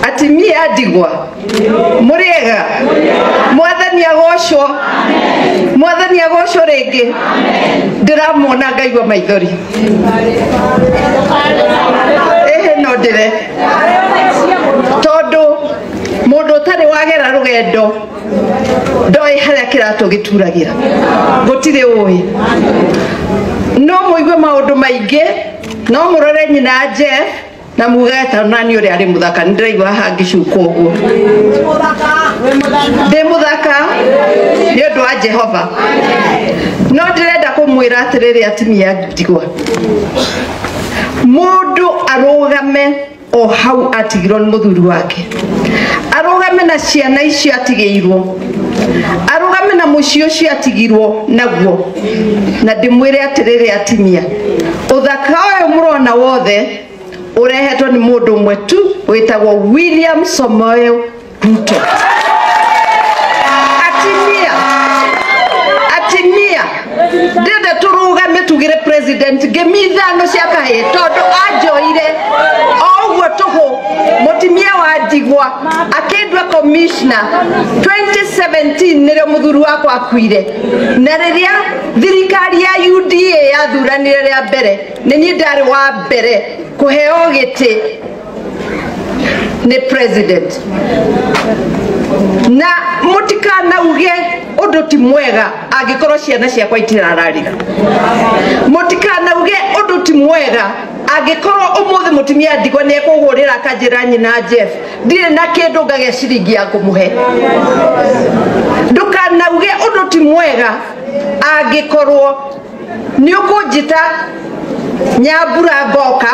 Atimia ndigwa muriega mwathani agocwo mwathani agocwo ringi ndiramuona ngaigua maithori ehe no ndire tondu mundu utari wagera rugendo ndoi haria kiratu gituragira gutire ui no muigue maundu maingi no murore nyina Jeff na muge ta nani uria ari muthaka ndiraigua haha ngicukwo uguo ndi muthaka ni undu wa Jehova no ndirenda kumwira atiriri atimia ndigwa mundu arugame o hau atigirwo ni muthuri wake arugame na ciana icio atigirwo arugame na muciĩ ũcio atigirwo naguo na ndimwire atiriri atimia uthaka ũyũ mũrona wothe urehetwo ni mundu umwe tu witagwo William Samoei Ruto. Atimia atimia ndende turugame tugire president ngemi ithano cia kahĩ tondu anjoire o uguo tuhu mutimia wa ndigwa akindwa commissioner 2017 nirio muthuri wakwa akuire na riria thirikari ya UDA yathuranire ria mbere ni niĩ ndari wa mbere kuheo giti ni president na mutikana uge undu ti mwega angikorwo ciana ciakwa itirararira mutikana uge undu ti mwega angikorwo umuthi mutimia ndigwa ni ekuhurira akanjira nyina Jeff ndire na kindu ngage ciringi ya kumuhe ndukana uge undu ti mwega angikorwo ni ukunjita nyambura ngoka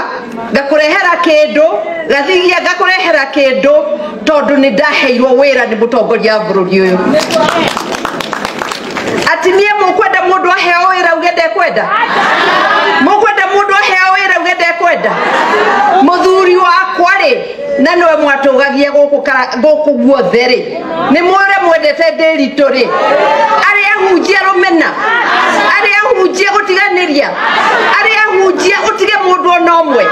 ngakurehera kindu gathigia ngakurehera kindu tondu ni ndaheirwo wira ni mutongoria wa bururi uyu. Atimia mukwenda mundu aheo wira uge ndekwenda mukwenda mundu aheo wira uge ndekwenda muthuri wakwa ri na niwe mwatugagia guku guothe ri ni mwore mwendete Ndiritu ri aria hunjia rumena aria hunjia gutiganiria aria hunjia utige mundu ona umwe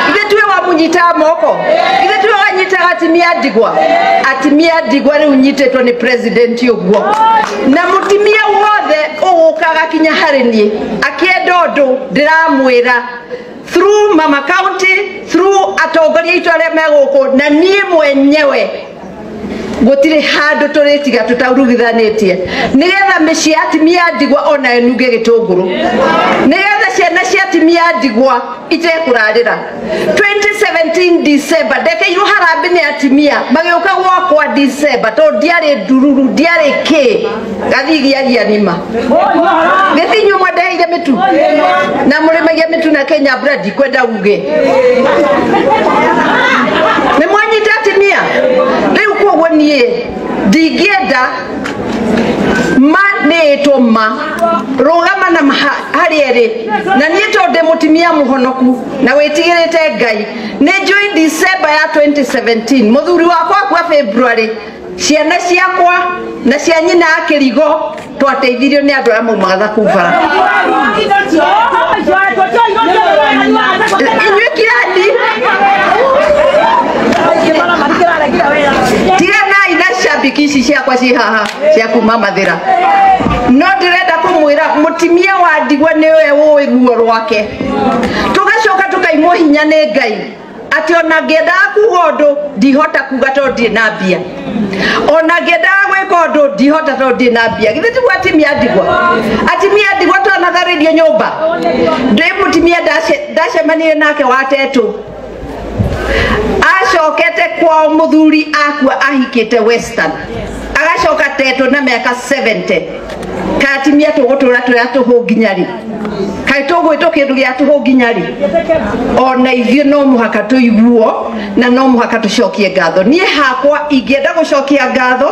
ithe tuwe wa munyita moko ithe tuwe wanyitaga atimia ndigwa atimia ndigwa riu nyititwo ni president uguo na mutimia wothe ugukaga kinya hari nie akienda undu ndiramwira through Mama County through atongoria itu aria meguku na nie mwenyewe gutire handu turitiga tutaurugithanitie nigetha mĩciĩ ya atimia ndigwa ona ĩnunge gĩtũngũrũ nigetha ciana cia atimia ndigwa itekũrarĩra 2017 December ndekeirwo harambĩ nĩ atimia magĩũka gwakwa December tondũ ndiarĩ ndururu ndiarĩ kĩ gathigia nima gĩthiĩ inyuĩ mwendeheire mĩtu na mũrĩmagia mĩtu na Kenya mbura ndikwenda uge nĩ mwanyita atimia rĩu koguo niĩ ndingĩenda ma nĩ ma rũgama na harĩa ĩrĩ na niĩ tondũ ndĩ mũtimia mũhonoku na wĩtigĩrĩte Ngai nĩ njũĩ December ya 2017 mũthuri wakwa akua February ciana ciakwa na cia nyina akĩrigo twateithirio nĩ andũ arĩa maumaga Thakubara inyuĩ kirandi tiganai na ciambiki ici ciakwa ci haha cia kuma Mathira no ndirenda kumwira mutimia wa ndigwa niwe ũĩ ruo rwake tugacoka tukaimwo hinya nĩ Ngai ati ona ngĩendaga kuga ũndũ ndihota kuga tondũ ndirĩ na mbia ona ngĩendaga gwĩka ũndũ ndihota tondũ ndirĩ na mbia githĩ tiguo atimia ndigwa atimia ndigwa twanatharĩrio nyũmba ndĩ mũtimia ndacemanirie nake wa Tetũ acokete kwao muthuri akua ahikite Western agacoka Tetũ na miaka 70 ka atimia tũgũtũra tũrĩa tũhũ nginya rĩ kaĩ tũgwĩtwo kĩndũ gĩa tũhũ nginya rĩ ona ithuĩ no mũhaka tũiguo na no mũhaka tũcokie ngatho niĩ hakwa ingĩenda gũcokia ngatho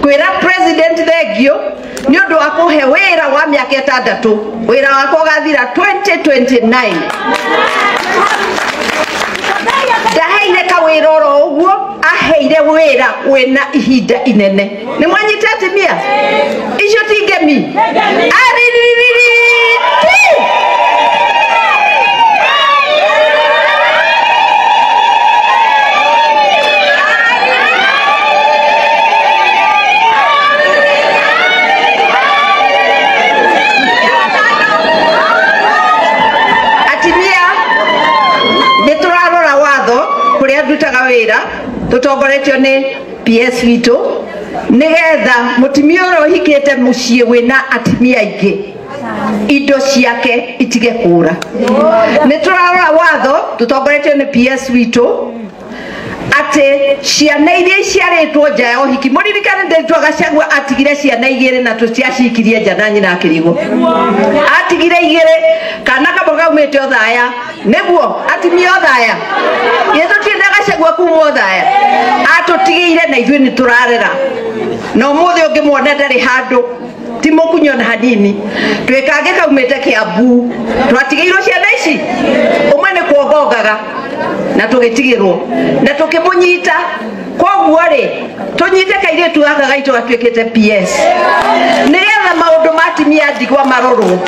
kwĩra president thengio nĩ ũndũ wa kũhe wĩra wa mĩaka ĩtandatũ wĩra wakwa ũgathira 2029 ndaheire kawĩra oro ũguo aheire wĩra wĩna ihinda inene nĩ mwanyita atimia icio ti ngemi ariririri ndutaga wĩra tũtongoretio nĩ PS witũ nĩgetha mũtumia ũrĩa ũhikĩte mũciĩ wĩna atumia aingĩ indo ciake itige kũra. Nĩ tũrarora watho tũtongoretio nĩ PS witũ atĩ ciana iria iciarĩtwo nja ya ũhiki, mũririkane ndĩtwa Gachagua atigire ciana igĩrĩ na tũciacikirie nja na nyina akĩrigwo, atigire igĩrĩ kana kamwe kaumĩte Othaya, nĩguo atimia Othaya, ithuĩ tũtirĩ Gachagua kuma Othaya, atũtigĩire na ithuĩ nĩ tũrarera na ũmũthĩ ũngĩmuona ndarĩ handũ ti mũkunyo na hanini, twĩ kangĩ kaumĩte Kiambu, twatigĩirwo ciana ici ũmwe nĩ kuongongaga na tũgĩtigĩrwo na tũkĩmũnyita. Koguo rĩ tũnyite kairĩtu gaka gaitũ gatuĩkĩte PS nĩgetha maũndũ ma atumia ndigwa marorwo,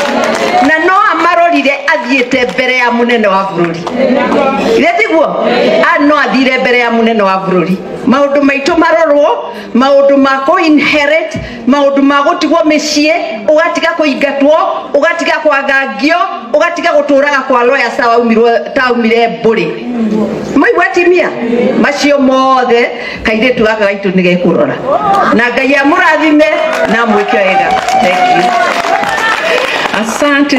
na no amarorire athiĩte mbere ya mũnene wa bũrũri, ithe tiguo? No athire mbere ya mũnene wa bũrũri, maũndũ maitũ marorwo, maũndũ ma kũ inherit, maũndũ ma gũtigwo mĩciĩ, ũgatiga kũingatwo, ũgatiga kwangangio, ũgatiga gũtũraga kwa lawyer taumire mbũrĩ. Mũigua atimia macio mothe kairĩtu gaka gaitũ nĩ gekũrora, na Ngai amũrathime na amwĩke wega. Thank you. Asante.